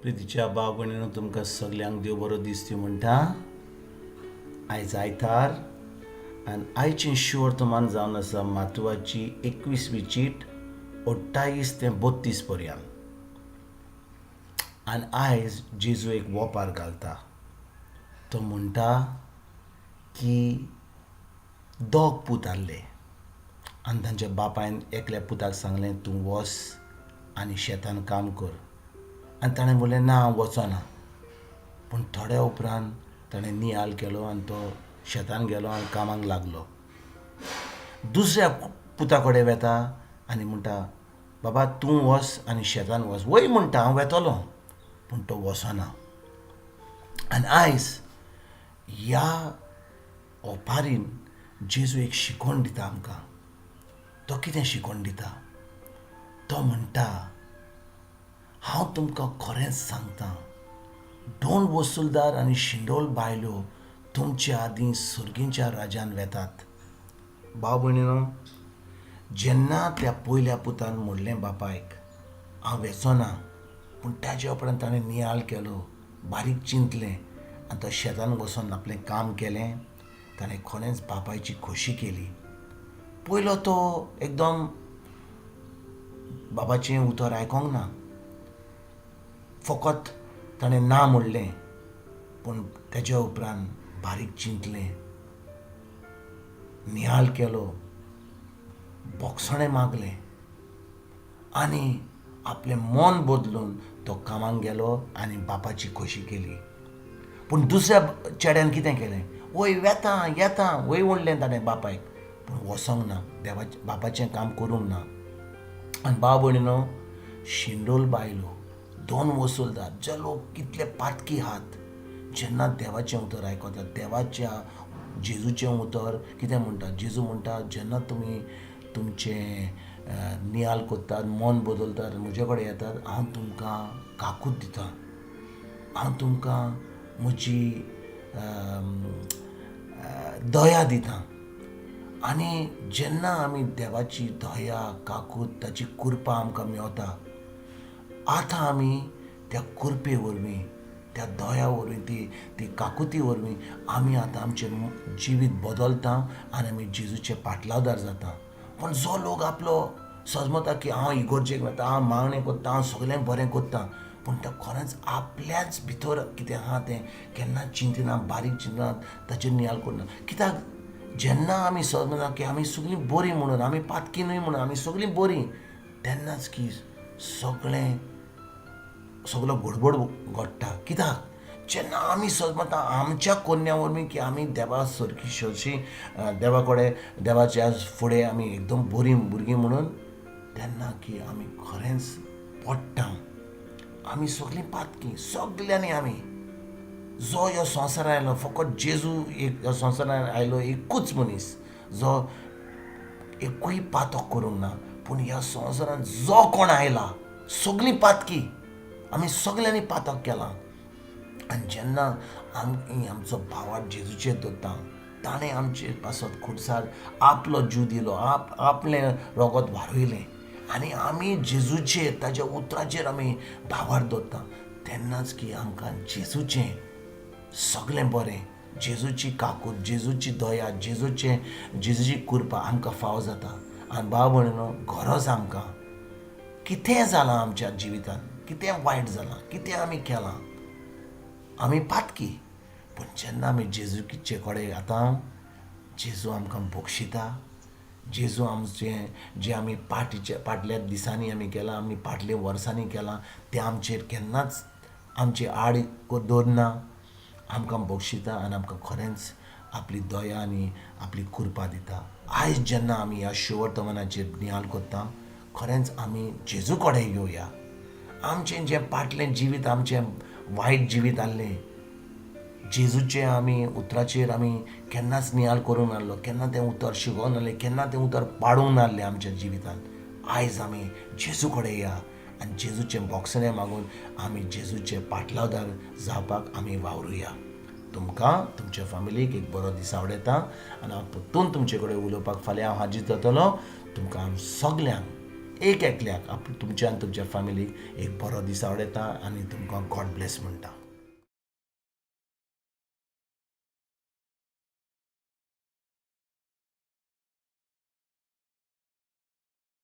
प्रितीच्या भाव भयणीनो, तुमकां सगल्यांक देव बरो दीस दिवं म्हणटा. आयज आयतार आनी आयचें शुवर्तमान जावन आसा मातवाची 21वी चीट 28 ते 32 पर्यंत. आनी आयज जेजू एक वोपार घालता. तो म्हणटा की दोग पूत आहले आनी तांच्या बापायन एकल्या पुताक सांगलें, तूं वच आनी शेतान काम कर. आनी ताणें म्हणलें, ना, हांव वचना. पूण थोड्या उपरांत ताणें नियाल केलो आनी तो शेतान गेलो आनी कामाक लागलो. दुसऱ्या पुता कडेन वेता आनी म्हणटा, बाबा, तूं वच आनी शेतान वच. वय म्हणटा, हांव वेतलो. पूण तो वचना. आनी आयज ह्या ओपारीन जेजू एक शिकवण दिता आमकां. तो कितें शिकवण दिता? तो म्हणटा, हांव तुमकां खरेंच सांगता, दोन वसुलदार आनी शिंडोल बायलो तुमच्या आदीं सर्गीच्या राजान वेतात. भाव भयणीनो, जेन्ना त्या पयल्या पुतान म्हणलें बापायक, हांव वेचो ना, पूण ताज्या उपरांत ताणें नियाळ केलो, बारीक चिंतलें आनी तो शेतान वचोन आपलें काम केलें. ताणें खरेंच बापायची खोशी केली. पयलो तो एकदम बाबाचें उतर आयकोंक ना, फकत ताणें ना म्हणलें. पूण तेज्या उपरांत बारीक चिंतलें, नियाळ केलो, बोगसणें मागलें आनी आपलें मन बदलून तो कामाक गेलो आनी बापाची खोशी केली. पूण दुसऱ्या चेड्यान कितें केलें? वय वेता, येता वय म्हणलें ताणें बापायक, पूण वचोंक ना, देवाचें बापाचें काम करूंक ना. आनी भाव भयणीनो, शिंडोल बायलो, दोन वसुलदार, जे लोक कितले पातकी आहात, जेन्ना देवाचें उतर आयकतात, देवाच्या जेजूचें उतर कितें म्हणटा? जेजू म्हणटा, जेन्ना तुमी तुमचें नियाल करतात, मन बदलतात, म्हजे कडेन येतात, हांव तुमकां काकूत दितां, हांव तुमकां म्हजी दया दितां. आनी जेन्ना आमी देवाची दया, काकूत, ताची कृपा आमकां मेवता, आतां आमी त्या कृपे वरवीं, त्या दया वरवीं, ती ती काकुती वरवीं आमी आतां आमचें जिवीत बदलता आनी आमी जेजूचे पाटलावदार जाता. पूण जो लोक आपलो सजमता की हांव इगोर्जेक वता, हांव मागणें करता, हांव सगळें बरें करता, पूण तो खरेंच आपल्याच भितर कितें आहा तें केन्ना चिंतना, बारीक चिंतना, ताचेर नियाळ करना. कित्याक जेन्ना आमी समजना की आमी सगळीं बरीं म्हणून, आमी पातकी न्हय म्हणून, आमी सगळीं बरीं, तेन्नाच की सगळें सगलो गडबड घडटा. कित्याक जेन्ना आमी समजता आमच्या कोन्या वरवीं की आमी देवा सारकी शशी, देवा कडेन, देवाच्या फुडें आमी एकदम बरीं भुरगीं म्हणून, तेन्ना की आमी खरेंच पडटा. आमी सगळीं पातकी, सगल्यांनी आमी. जो ह्या संवसारान आयलो, फकत जेजू एक ह्या संवसारान आयलो, एकूच मनीस जो एकूय पातक करूंक ना. पूण ह्या संवसारान जो कोण आयला, सगळीं पातकी. आमी सगल्यांनी पातक केलां. आनी जेन्ना आमी आमचो भावार्थ जेजूचेर दवरता, ताणें आमचे पासत खुर्सार आपलो जीव दिलो, आपलें रगत वारयलें आनी आमी जेजूचेर, ताज्या उतराचेर आमी भावार्थ दवरता, तेन्नाच की आमकां जेजूचें सगळें बरें, जेजूची काकूत, जेजूची दया, जेजूची कृपा आमकां फावो जाता. आनी भाव भयणीनो, गरज आमकां, कितें जालां आमच्या जिवितान, कितें वायट जालां, कितें आमी केलां, आमी पातकी. पूण जेन्ना आमी जेजूचे कडेन आतां, जेजू आमकां बक्षिता. जेजू आमचें जें आमी पाटीचे फाटल्या दिसांनी आमी केलां, आमी फाटल्या वर्सांनी केलां, तें आमचेर केन्नाच आमचे आड दवरना. आमकां बक्षिता आनी आमकां खरेंच आपली दया आनी आपली कृपा दिता. आयज जेन्ना आमी ह्या शुवर्तमानाचेर नियाळ करता, खरेंच आमी जेजू कडेन येवया. आमचें जें फाटलें जिवीत, आमचें वायट जिवीत आहलें, जेजूचे आमी उतराचेर आमी केन्नाच नियाळ करूंक नासलो, केन्ना तें उतर शिकोवंक नासलें, केन्ना तें उतर पाडूंक नासलें आमच्या जिवितान, आयज आमी जेजू कडेन या आनी जेजूचें बोगसणें मागून आमी जेजूचे पाटलावदार जावपाक आमी वावरुया. तुमकां, तुमच्या फामिलीक एक बरो दीस आवडयता आनी हांव परतून तुमचे कडेन उलोवपाक फाल्यां हांव हाजीर जातलो. तुमकां सगल्यांक एक एकल्याक आप तुमच्या आनी तुमच्या फॅमिलीक एक बरो दीस आवडयता आनी तुमकां गॉड ब्लेस म्हणटा.